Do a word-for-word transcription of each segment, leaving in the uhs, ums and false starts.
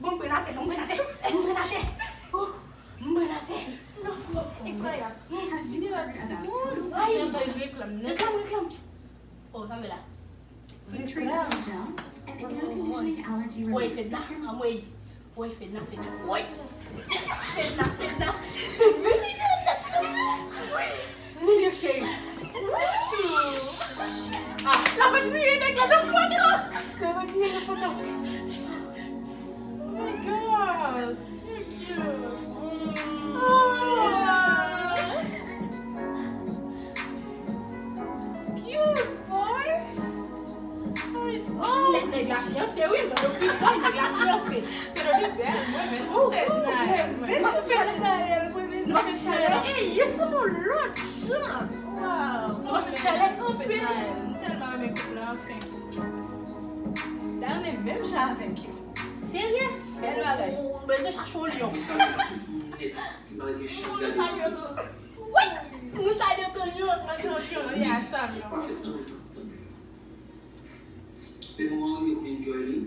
Bon, m pran atè, bon, m pran atè, bon, m pran atè. Oh, m pran atè. Incroyable. Ay, reklame, reklame. Oh, sa m la. Reklame. Woy, Fedna, anmwey. Woy, Fedna, Fedna. Woy. Fedna, Fedna. Woy. Milye cheri. Ah, la mwen milye nèg la nan foto. La mwen milye nan foto. Oh my God. You're cute. Oh. Cute boy. Oh. Lè nèg la fiyanse, wi, mwen yo pi bon nèg la fiyanse. Pero li bèl, mwen menm. Oh, oh, mwen. Mwen fè chalè, mwen menm. Mwen fè chalè. Ey, yo se yon lòt jan. Wow. Mwen fè chalè anpil. M tèlman renmen koup la, anfen. Dayè, m menm jan avèk yo. Serye? Bèl bagay. Ou bezwen chache yon lyon. Wi, nou salye Tonyon, Tonyon, ya, sa, non. Men moman w rive pou enjoy li,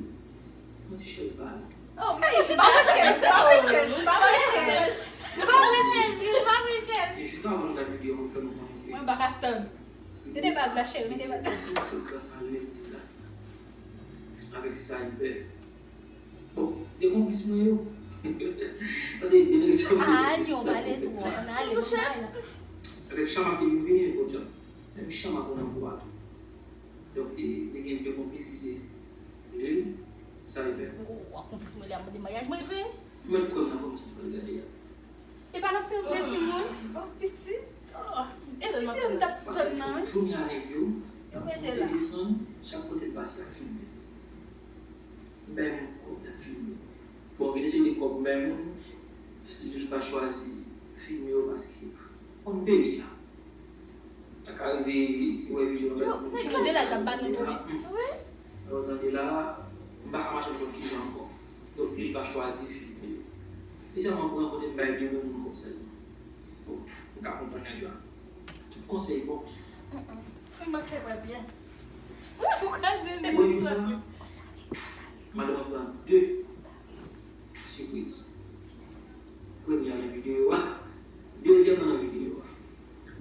yon ti chèz ba l. Oh, men, pa mwen chèz, pa mwen chèz, pa mwen chèz. Nou pa mwen chèz, nou pa mwen chèz. E jis avan nou gade videyo, mwen fè nou konnen ke mwen pa ka tann. Mete bag la, cheri, mete bag la. Se gras a Lady la. Avèk Cyber. Bon, e konplis mwen yo. Paske depi sa mwen konplis, sa mwen konplis. Ann ale twò, ann ale, ann ale. Avèk Chama ki vin vini, e kontan. Menm Chama konn anpwa tou. Donk, e, li gen de konplis ki se Lil, Cyber. Oh, w ap konplis mwen lè ap mande maryaj mwen vre. Mwen kwè m nan kòm si mwen gade a. E pa n ap fè vre timoun. Oh, pitit. Oh, e videyo m t ap tann nan, wi. Paske jounè a nèg yo, y ap monte desann, chak kote l pase y ap filme. M bay moun kòb y ap filme. Bon, gen de seri de kòb m bay moun, li pa chwazi filme yo paske konn peyi a. Sa ka rive, ou wè videyo avèk moun. Yo, nèg yo de la, y ap ba nou tou, wi. Lè w tande la, m pa ka mache nenpòt ki jan ankò. Donk, li pa chwazi filme yo. Li sèlman pran kote m bay de moun kòb sèlman. Bon, m ka konprann nèg la. Tout konsèy bon. Mm, mm. M pa fè wè byen. Ou kraze men. Bon, jou sa, madanm an pran de sipriz. Premye a nan videyo a, dezyèm nan nan videyo a.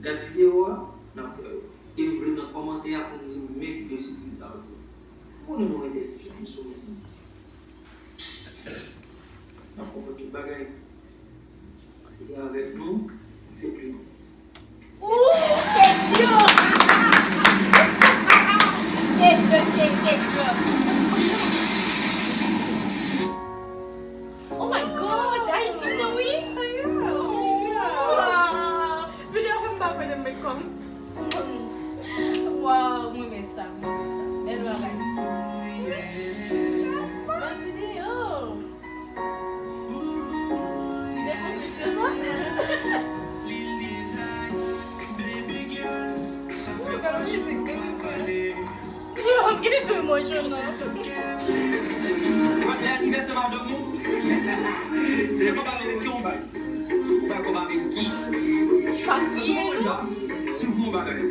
Gad videyo a, n ap wè yo. E m vle nan kòmantè a pou n di m men videyo sipriz sa yo. Konnen nou entèlijan, nou sou mezon. N ap konprann tout bagay. Se te avèk nou, fèt li nou. Ooh, fèt yo! Fèt yo, cheri, fèt yo. Oh my God, Ayiti nou, wi. Videyo fè m pa kwè de m met kòm. Wow, mwen renmen sa, mwen renmen sa. Bèl bagay. Bèl videyo. Ou gade mizik, gade mizik. Yo, ki sou mwen, Jono? Wè, lè anivèsè madanm ou, se konba nou mete yon bay. Ou bay konba avèk ki? Papye. Konba. Si w konba avèk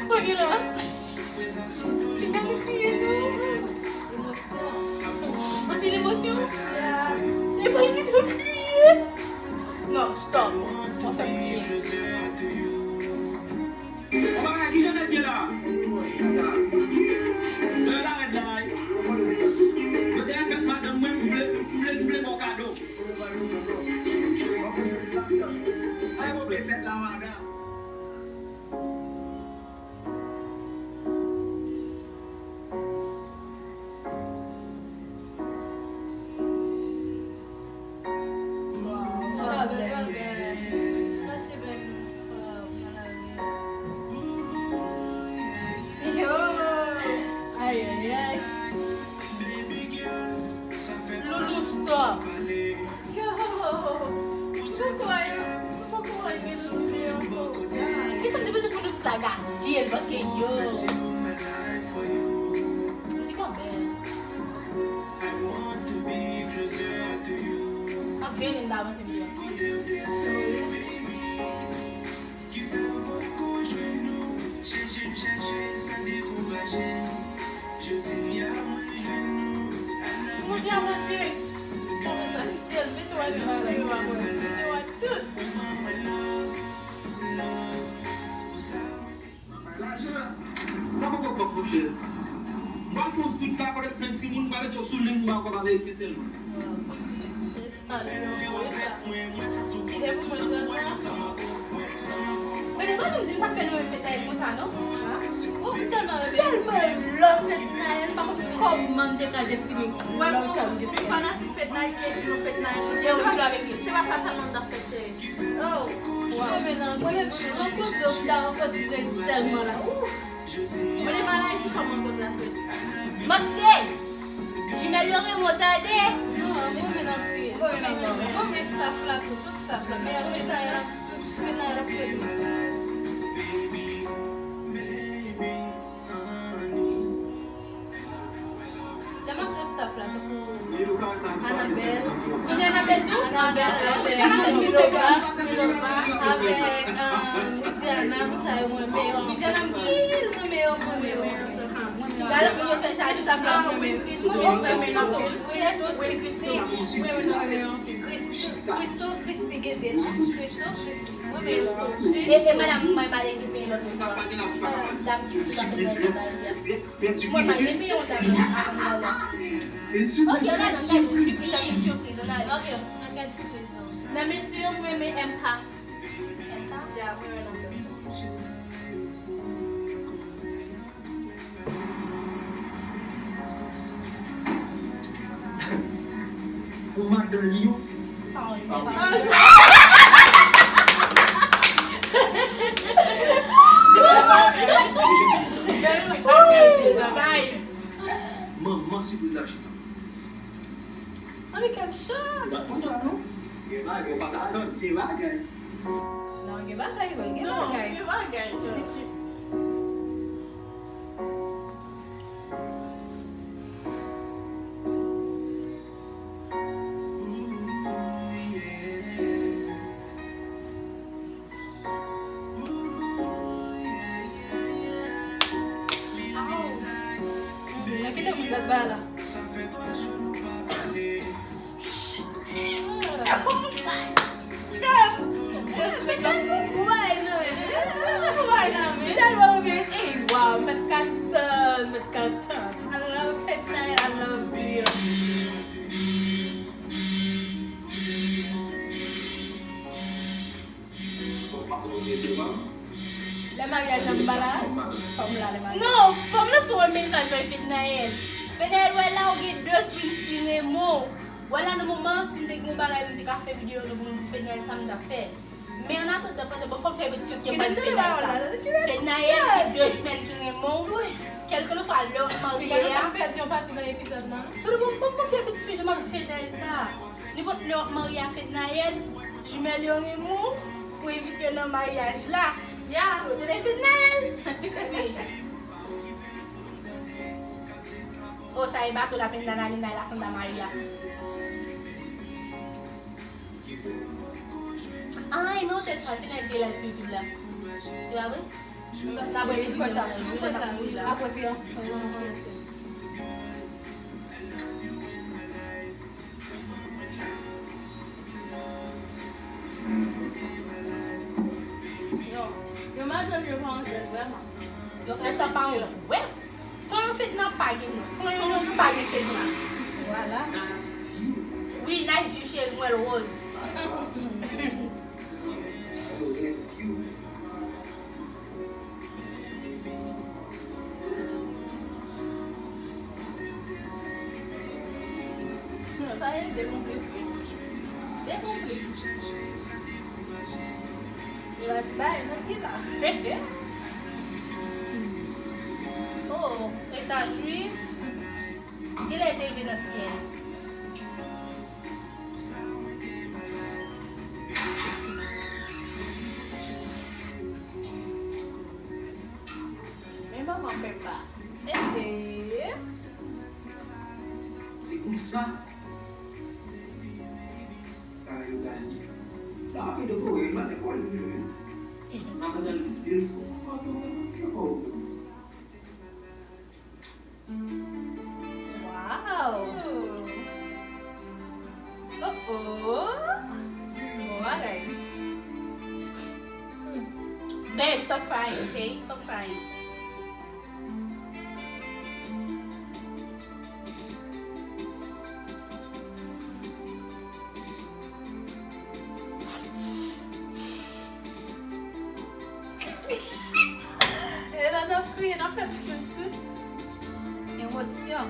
Sa gen la. Li pa vle kriye. Paske yo. M di konbyen. Ap vini m ta avanse m di. Mwen te avanse. Kòman sa kite l? Mesye w a gen bagay yo ap wè. Mesye w a tout. Lajan, sa poko pwòp, monchè. M pral fè yon stout la, kote plen timoun, m pral mete w sou liy, m ba w kòb avèk li sèlman. Kite pou mwen sèlman. Men nou pa janm di m sa k fè nou renmen fèt Nayèl konsa, non? Ou tèlman renmen. Tèlman love fèt Nayèl, m pa konn kòman m te ka defini love sa m te fè. Fanatik fèt Nayèl ki ap di nou fèt Nayèl. Se pa sa sèlman m t ap fè, cheri. Oh, wow. Mwen menm, mwen menm, rankontre w, m ta rankontre w sèlman la. Ooh. Mwen te pa Ayiti, fò m rankontre avèk. Mòd fè! Jimèl yo renmen w tande. Non, mwen menm anpil. Mwen menm, mwen menm staff la tou, tout staff la. Men apre sa, y ap, tout, tout la, y ap fè. Lè m ap di staff la, tankou Anabèl. Ou renmen Anabèl tou? Anabèl, avèk Milova, Milova, avèk, um, Widiana, moun sa yo mwen renmen yo. Widiana m anpil, mwen renmen yo, mwen renmen yo. Jalè pou yo fè jalè staff la, mwen renmen. Christo, Christo, Christo, Christo, Christy, Christy, Christy, mwen renmen yo. E, e madanm mwen pale ki peyi lòt moun sa. Madanm dam ki pale. Mwen pa gen peyi yon dam nan. Ok, ann ale, ann gade yon sipriz, ann gade yon sipriz, ann ale. Ok, ann gade sipriz lan. Nan mesye yo, mwen renmen M K. M K? Ya, mwen renmen nan M K. Ou madanm yo. Manman sipriz la chita. Ann kè m chan. Ou pa konn sa non. Gen bagay, ou pa ka atann, gen bagay. Non, gen bagay, wi, gen bagay. Non, gen bagay. Aw. Mwen kite moun gad bagay la. Mwen gad tout bagay nan men. Tout bagay nan men. Tèlman mwen, ey, waw, mèt ka tann, mèt ka tann. I love fèt Nayèl, I love you. Lè maryaj anba la, fanm la lè maryaj. Non, fanm nan se yon mezaj bay Fednaelle. Fednaelle wè la ou gen de twins ki renmen w. Wè la nan moman si m te gen yon bagay m te ka fè videyo nou pou m di Fednaelle sa m t ap fè. Men annatandan pandan bon fò m fè repetisyon ki anba di Fednaelle sa. Fednaelle gen de jimèl ki renmen w. Kèlkeswa lè w ap marye a. Pèdi yon pati nan epizòd la. Pandan bon fò m fè repetisyon jan m ap di Fednaelle sa. Nenpòt lè w ap marye a Fednaelle, jimèl yo renmen w, pou envite yo nan maryaj la. Ya, kote de Fednaelle? Wi. Oh, sa e bato la Penn Nananina e la Santa Maria. Ay, non, tèt sa, Fednaelle te live sou YouTube la. Se pa vre? N ap wè li fè sa, li fè sa, wi. Apre fiyanse, fiyanse. Yo, yo madanm yo pa yon jwèt vrèman. Yo fè tan pa yon jwèt. San yo Fedna pa gen non. San yo non pa gen Fedna. Vwala. Wi, nice you cheri, m wè l woz. Non, sa e de konplis wi. De konplis. Yo pa ti bagay non ki la. Oh, etaj wi. Kilè te vin nan syèl? Sa, bagay yo pral di. Sa ap dekore, li pa dekore toujou, wi. An atandan l vin pou konfwonte w, se kò w. Wow! Oh oh! Bon bagay. Hmm. Babe, stop crying, okay? Stop crying. E la n ap kriye, n ap fè tout moun sou emosyon.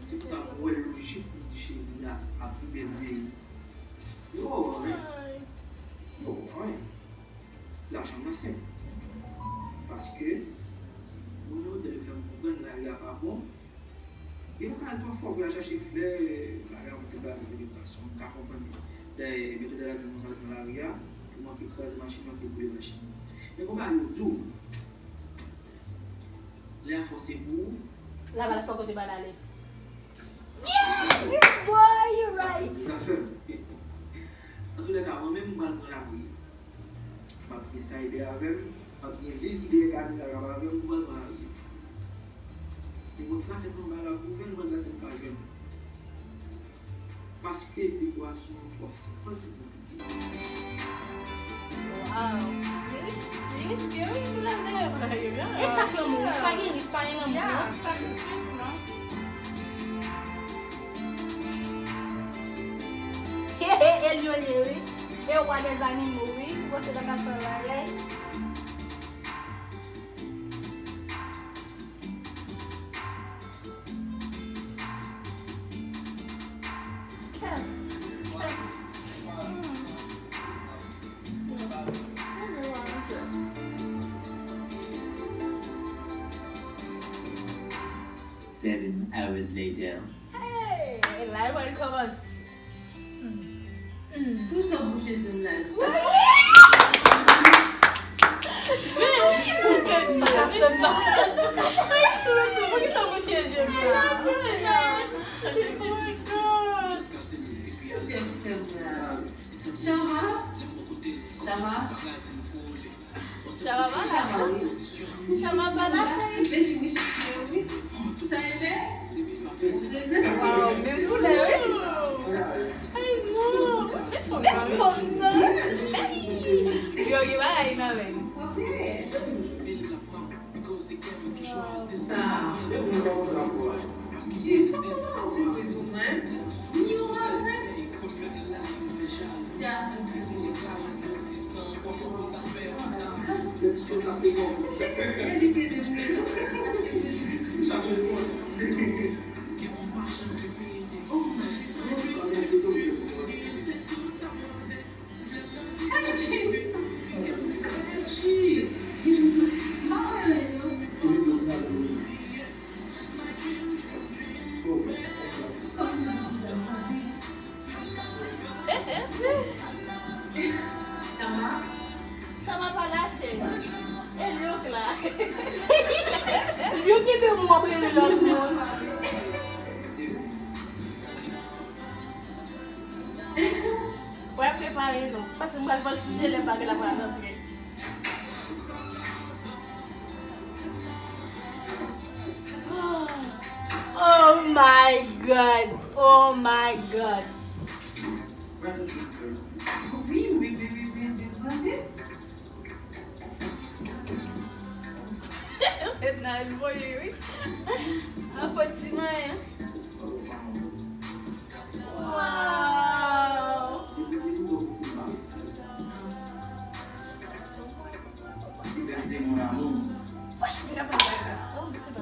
Se pou sa m wè lojik pou di cheri a ap pi bèl vye. Yo, anyen. Yo, anyen. Lajan m nan senp. Paske, moun yo te fè m konprann lari a pa bon. E m pa al twò fò pou al chache flè, bagay mwen te ba nan edikasyon, m ka konprann li. Dayè, metòd la di nou sa nan lari a, pou manke kraze machin, manke boule machin. Men konpa yo di w, lè a fò se pou ou. Laval fò kote bal ale. Yeah! Boy, you right. Sa fè m. Antoulèka, mwen menm, m pral pran lapriyè. M ap gen Cyber avè m, m ap gen Lil ki dèyè kamera avè m, nou pral pran lapriyè. E bon, sa fè m bay la pou nou, nou pral gade sa nou ka jwenn. Paske dekorasyon an fòs, fò l pi konplike. Wow! Li ris-, li riske, wi, pou lanmè, bagay yo, yeah. E sa k lanmou, pa gen risk, pa gen lanmou, non. Yeah, sakrifis, non. He, he, e lyon l ye, wi. E wa dèzanimo, wi. Ou panse l ta ka fè bagay? Seven hours later. Hey! E la, e pral kòmanse. Pou sa w bouche je m la. Pou ki sa w bouche je m la? Oh my God! Chama? Chama? Chama pa la. Chama pa la, cheri. Sa e fè? Wow, men koulè, wi. Ay, non. Men fanm nan. Yo, gen bagay nan men. Chama? Chama pa lache. E lyon k la. Lyon ki te mou ap rele lòt moun. Wè, prepare nou. Paske m pral vòltije lè bagay la pral rantre. Oh my God! Oh my God! Wi, wi, wi, wi, wi, wi, wi. Fèt nan voye, wi. An fòt ti manyen. Wow!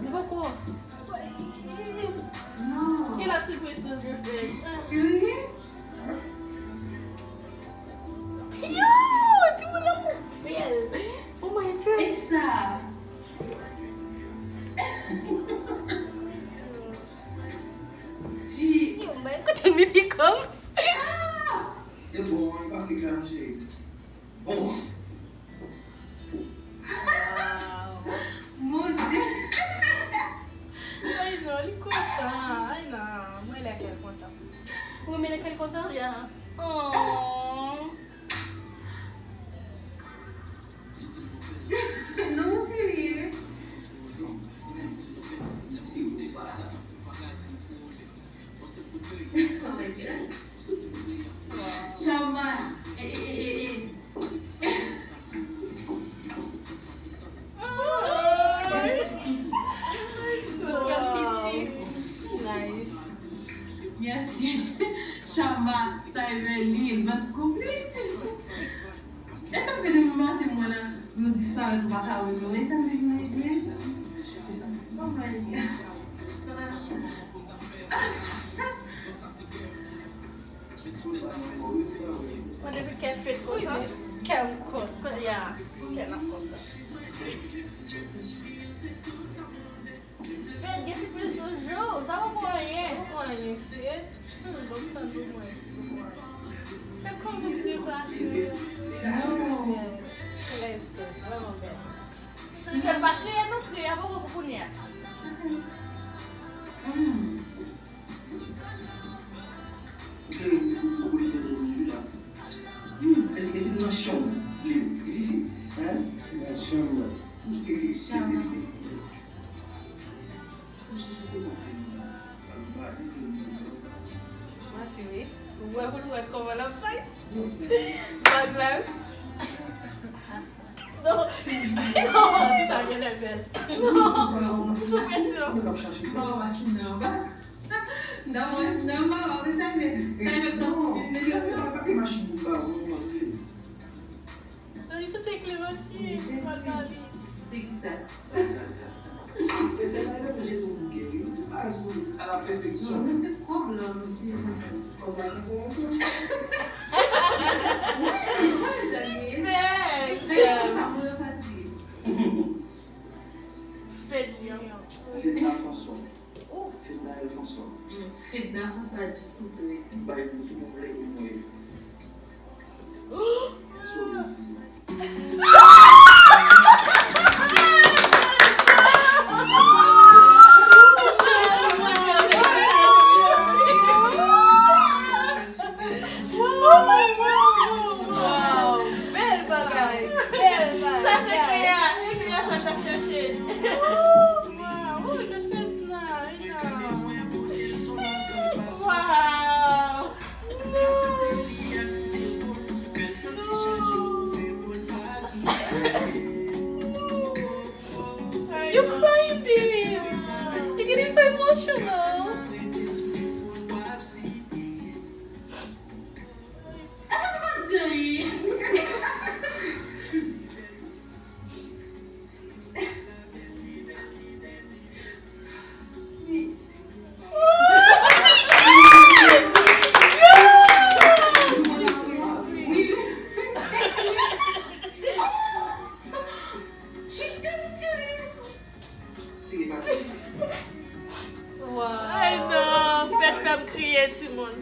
Li poko. Midi kòm. E bon, e pa fik la, non, cheri. Bon. Bondye. Ay non, li kontan. Ay non, mwen lè kè l kontan. Ou renmen lè kè l kontan? Ya. Oh. Non, serye. Chama. Eh, eh, eh, eh, eh. Nice. Mèsi. Chama, sa e bèl li, ban konplis. E sa fè depi maten mwen la, nou disparèt, nou pa ka wè nou. E sa nou vin regle? E sa. Bon, mwen regle. Mwen depi kè fèt kontan, kè m kontan, ya, kè n ap kontan. Fèt gen sipriz toujou, sa poko anyen. Poko anyen, fèt. Hmm, bon, m tann pou mwen. Fèt kòm pou dekorasyon yo. Non. Bèl, bèl, vrèman bèl. Si fèt pa kriye, nou kriye, a poko pou kounye a. Hmm. Èske, èske se nan chanm li? Èske se, hein? Nan chanm la. Chanm. Manti wi. Ou wè pou l wè kòman l ap bay. Bag la. Non, non, ti sa genlè bèl. Non, m sou presyon. Mwen ap chache. Mwen ap chache nan anba. Nan mwen, nan mwen, mwen sa vle, sa vle nan mwen. Machin pou ba ou, mwen vle. Li pou se Clemency, mwen pa li. Se ki sa? Ala pèfeksyon. Men se kòb la, mesye. Kòb la, nou konn. Fedna François. Fedna François. Fedna François di souple. Bay pou tout moun lè pou mwen. Wow! Bèl bagay! Bèl bagay! Sa se kreya-, se kreyasyon l t ap chèche. Wow! Wow! Gade fèt la, gade. Wow! You crying, baby. You're getting so emotional. Ay non, fèt fè m kriye, timoun.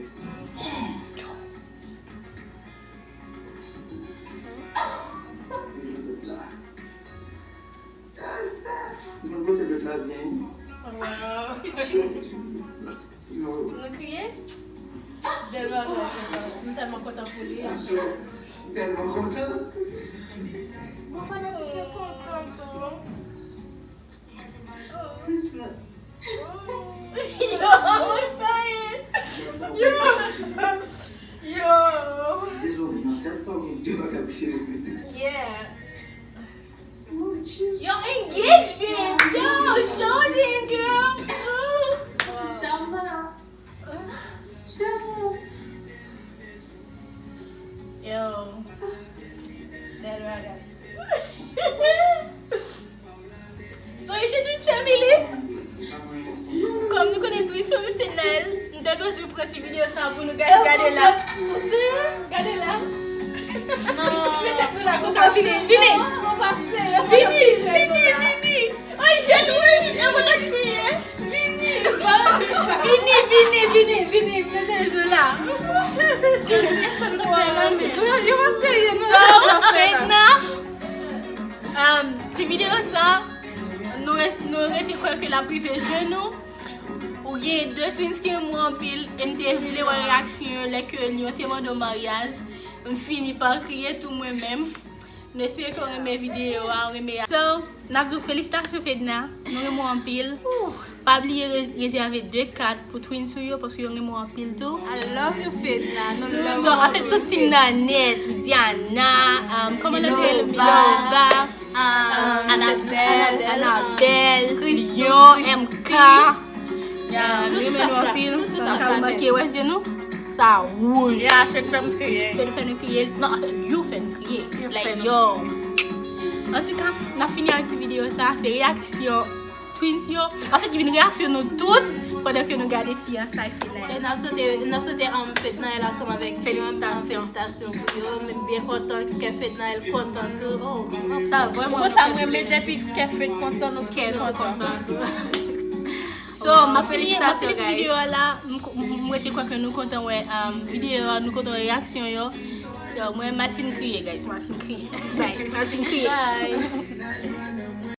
Mwen panse bèt la byen. Wow. Nou kriye? Bèl bagay, bèl bagay. M tèlman kontan pou li. M tèlman kontan. Mwen fanatik yo kontan tou. Yo, mwen pa ye. Yo. Yo. Dezòmè, nan kat san mil de bagay misye repete. Yeah. Yo, engagement! Yo, Jordan, girl! Ooh. Chama! Chama! Yo. Bèl bagay. So, you should meet family. Kòm nou konnen tou, it's family Fednaelle. M te bezwen pran ti videyo sa pou nou, guys. Gade la. Gade la. Non. Mete nou la konsa. Vini, vini. Vini, vini, vini. Ay, jèn, wi. E mwen k ap kriye. Vini. Vini, vini. Vini, vini, vini, mete jno la. Desann nan fè la, men. Yo, yo pa serye, non. So, Fedna, um, ti videyo sa, nou res-, nou rete kwè ke l ap rive jwenn nou. Ou gen de twins ki renmen w anpil, e m te vle wè reyaksyon yo lè ke Lion te mande w maryaj. M fini pa kriye tou mwen menm. Nou espere ke w renmen videyo a, w renmen a. So, n ap di w felisitasyon Fedna. Nou renmen w anpil. Pa bliye re-, rezève de kat pou twins ou yo, paske yo renmen w anpil tou. I love you, Fedna. Nou love you. So, anfèt, tout team nan nèt, Diana, um, kòman l rele? Milova, um, Anabel, Anabel, Lion, M K. Ya, nou renmen nou anpil. Sa ka manke wè zye nou. Sa wouj. Ya, Fed fè m kriye. Fed fè nou kriye. Non, anfèt, yo fè nou kriye. Like, yo. Antouka, n ap fini ak ti videyo sa. Se reyaksyon twins yo. Anfèt, ki vin reyaksyon nou tout pandan ke nou gade fiyansay Fednaelle. E n ap swete, n ap swete, um, Fednaelle ansanm avèk Lion, um, felisitasyon pou yo. Men m byen kontan, kè Fednaelle kontan tou. Oh, sa vrèman. Ou konn sa m renmen depi kè Fed kontan, nou kè kontan tou. So, m ap fini, m ap fini ti videyo a la. M, m, m rete kwè ke nou kontan wè, um, videyo a, nou kontan wè reyaksyon yo. So, mwen, m al fin kriye, guys. M al fin kriye. Bye. M al fin kriye. Bye.